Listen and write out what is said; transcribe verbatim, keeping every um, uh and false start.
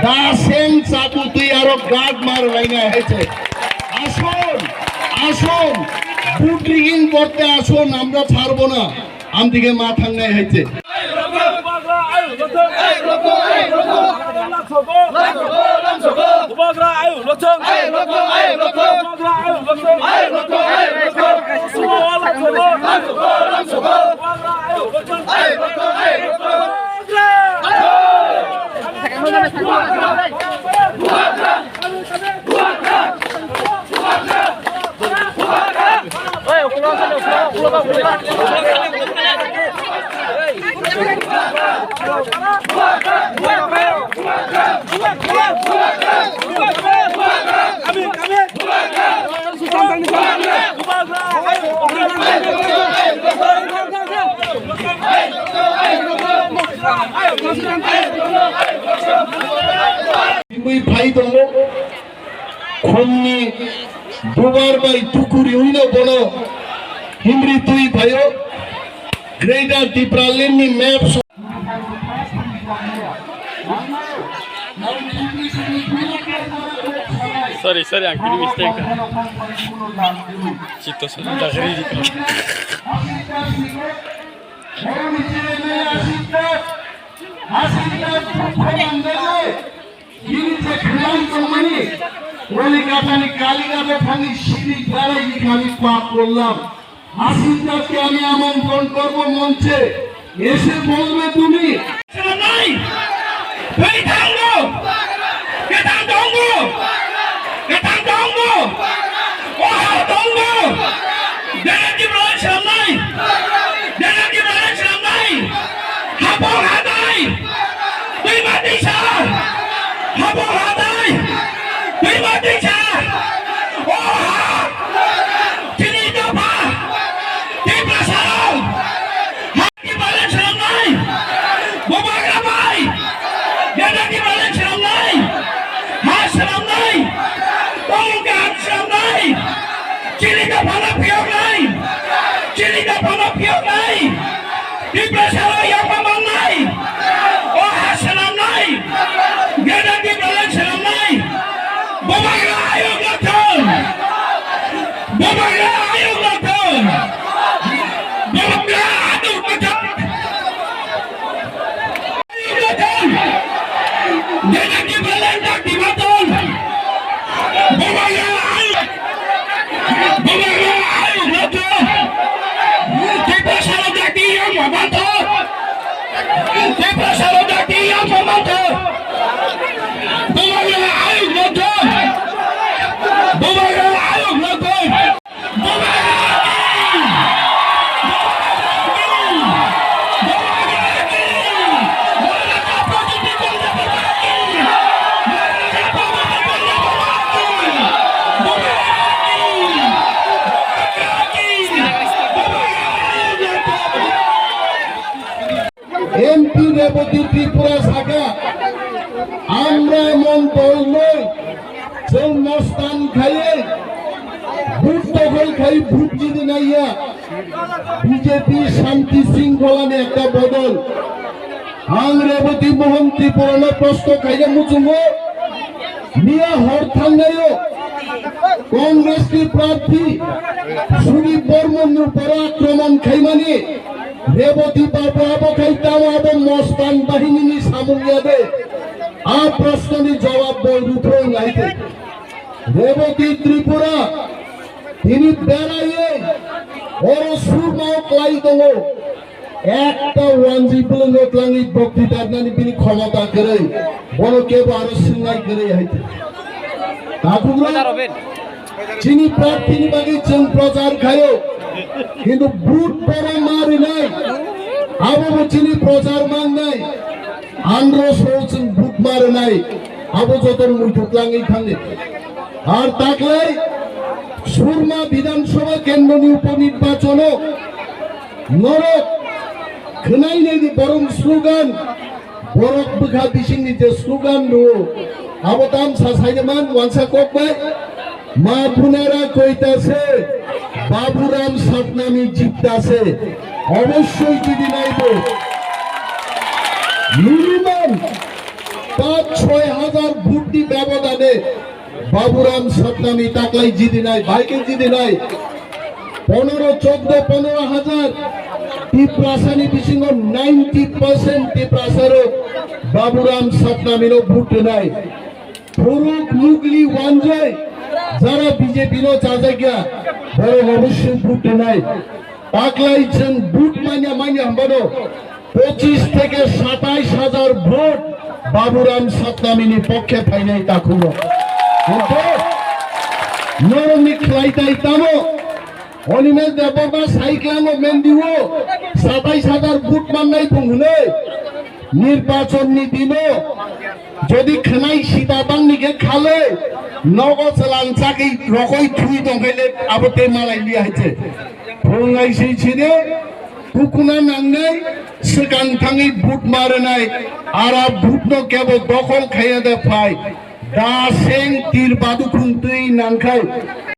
Daseng chaku twi aro guard mar lainai hai se. Ason, ason, vote rigging korte ason, amra chharbo na. Amdige ma thangnai hai se. Twi phai tongo. Khumni bubar bai tukuri wino bono himri twi phaio. Greater Tipraland ni map. Sorry, sorry, ang kini mistake. Chito sa dagri. Bini je khlai tongmani, Kaligatani Kaligata thani sini darai ni kami pak kollam. Asindakke ami amantron korbo monche, ese bolbe tumi. Selamnai, twi thango, ketang tongo, ketang tongo, oha tongo, dena ki bolai selamnai, dena ki bolai selamnai, hapong hatai. Twi mati sa! Habo hatai! Twi mati sa! O ha! Chini dopha! Tiprasa rok! Ha ki balen swnamnai! Bubagra bai! Geda ki balen swnamnai! Ha swnamnai! Tongka swnamnai! Chini dopha no phiyoknai! Chini dopha no phiyoknai! Tiprasa rok yakma mangnai. O ha swnamnai. Geda Tipraland swnamnai. Bubagra ayuk no thung. Bubagra ayuk no thung. Bubagra ayuk no thung. Ayuk no thung. Geda Tipraland dak dimaton. Bubagra ayuk. Bubagra ayuk no thung. Tiprasa rok dak yang mamanto. Tiprasa rok dak yang mamanto. Bubagra ayuk no thung. Bubagra ayuk no thung. Bubagra ayuk. M P Reboti Tripura saka, amra mon dol noi, chwng mostan khaiwi, bhut dokhol khai bhut jini naiya, B J P shanti shringkholani ekta bodol. Ang Reboti Mohan Tripurano proshno khaina muchungo, miya hor thangnaio Congress ni prarthi Sudip Barman ni upor akromon khaimani Reboti babu abo khai tamo abo mostan bahini ni samung yade. A proshno ni jawab bo ruphoi naite. Reboti Tripura tini beraiwi oro surma o klai tongo. Ekta wanji bwlwng no twlangwi bokti darnani bini khomota kwrwi. Bono kebo aro swngnai kwrwi hai. Takhukno chini prarthi ni bagwi chwng prochar khaio. Kintu bhut bono ma rinai. Abo bo chini prochar mangnai. Andro so chwng bhut ma rinai. Abo joto muitu twlangwi thangni. Ar taklai Surma Bidhan Sabha Kendro ni upo nirbachono norok khwnai nai di borok slogan, borok bwkha bising ni je slogan rwo, abo tam sa sai man wansa kok bai, "Ma Bunera koita se, Baburam Satnami jipta se." Obossoi jodi naibo, minimum Pach choi hazar vote ni bebodane Baburam Satnami taklai jidinai, baike jidinai. Ponoro, choddo, ponoro hazar Tiprasani bisingo ninety percent Tiprasarok Baburam Satnamino vote rwnai. Phuruk, mugli, wanjoi, jara B J P no chajakya, borok oboswk vote rwnai. Taklai chwng vote manya manya hwnbano pochis theke satais hazar vote Baburam Satnamini pokkhe phainai takhuno. Kintu norokni khlai tai tamo? Animesh Debbarma saiklango mendiwo satais hazar vote mannai thung hwnwi. Nirbachon ni dino jodi khwnai sita bangni khe khalwi nogo chwlang chakwi rokoi thui tongkhaile abo tei malai liya hai se. Phungnai se sini tukuna nangnai swkang thangwi vote ma rwnai, ara vote no kebo dokhol khaiya de phai. Da seng tir badukhung twi nangkhai.